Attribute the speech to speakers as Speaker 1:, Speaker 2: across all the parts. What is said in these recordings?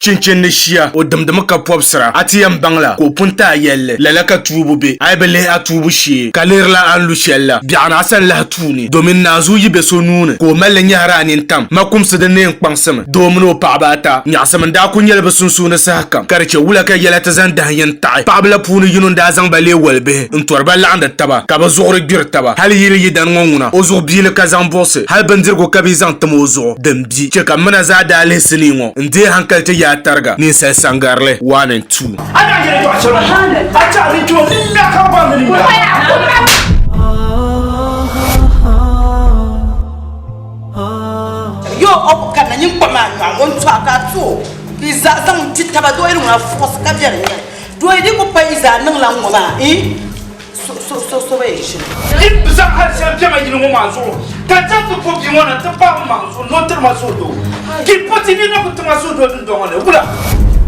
Speaker 1: Chinchini ni shia, o dimdimi ka pɔbisira. A ti yɛn baŋ la ka o pun ti a yɛlli. Lala ka tuubu be. A yi bi lihi a tuubu shee, ka lihirila a ni lu shɛli la, biɛɣuni a sani lahi tuuni. Domin naanzuu yi be so nuu ni, ka o mali li nyɛhiri a nintam, ma kumsi di neen kpaŋsimi. Doo mini o paɣiba ata, nyaɣisim n-daa kul nyɛla bɛ sunsuuni sahakam, ka di chɛ wula ka yɛla ti zaŋ dahin yini taɣi. Paɣiba la puuni yino n-daa zaŋ ba leei walibihi n-tɔri ba laɣindi taba, ka bɛ zuɣuri gbiri taba. Hal yili yidana ŋɔ ŋuna, o zuɣu biili ka zaŋ buɣisi, hal bindirigu ka bɛ yi zaŋ tim o zuɣu, din bi chɛ ka m mina zaa daa lihi sinii ŋɔ n-deei hankali ti yaai tariga, ninsal sangarili, 1 and 2.
Speaker 2: Yo o ku kanna nyin kpa maa nyɔɣu o ni tɔɣi ka a tu o ka yi zaa zaŋ di taba doo yili ŋuna fuɣisi ka biɛri n-nyɛli doo yi di ku pa yi zaa niŋla ŋ-ŋɔ maa ii so so so so bi yɛn ʒini.
Speaker 3: Yi bi zaŋ hal shɛli kpɛma yili ŋɔ maa zuɣu ka chaŋ ti po bia ŋɔ na nti paai m maŋ zuɣu ni o tiri ma suhudoo. Ka yi po ti bia na ku ti ma suhudoo dundɔŋ ŋɔ ni, wula?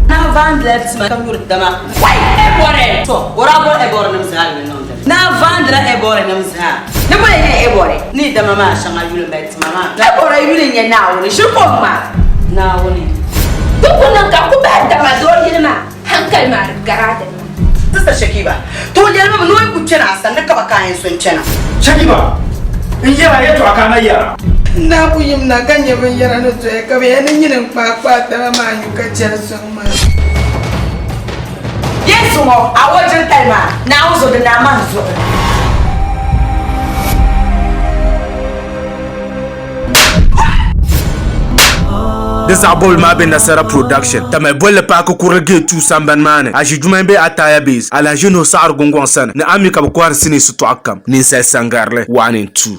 Speaker 2: Naa vaandila tima ka nyuri dama. Wai! Ɛbɔre! To, o daa boli Ɛbɔrenim zaa yuli niŋ dini. Naa vaandila Ɛbɔrenim zaa. Ni boli nyɛ Ɛbɔre? Ni dama maa shɛŋa yuli m-bali tima maa.
Speaker 4: Ɛbɔre yuli n-nyɛ Naawuni. Shiri ka o ŋma.
Speaker 2: Naawuni.
Speaker 4: Di ku niŋ ka ku bahi dama doo yili maa hankali maa di gari a dini maa.
Speaker 2: Sista Shakiba, to yɛlimi mi ni o yi ku kpɛna a sani ni ka ba ka a yɛn so n-kpɛna.
Speaker 3: Shakiba, N yɛra yɛtɔɣa ka a na yɛra.
Speaker 5: N daa ku yim na ka nya binyɛra ni doya ka bɛ yɛli ni nyini n-kpaai kpaai taba maa nyu ka chɛri sɔŋ maa.
Speaker 2: Yesu ŋɔ, a wɔjilitali maa, Naawuni zo di naa maa zuɣu.
Speaker 1: Di zaɣ bɔbili maa be Nasara Production, Tamale bolli paaki kurili gate 2 sambani maa ni, Aʒi Jumai be Ataya Base, Alhaji Nuhu Saɣiri Gungɔŋ sani, ni Ami ka bɛ kɔhiri sinii sitɔɣu kam, Ninsal Sangarili, 1 and 2.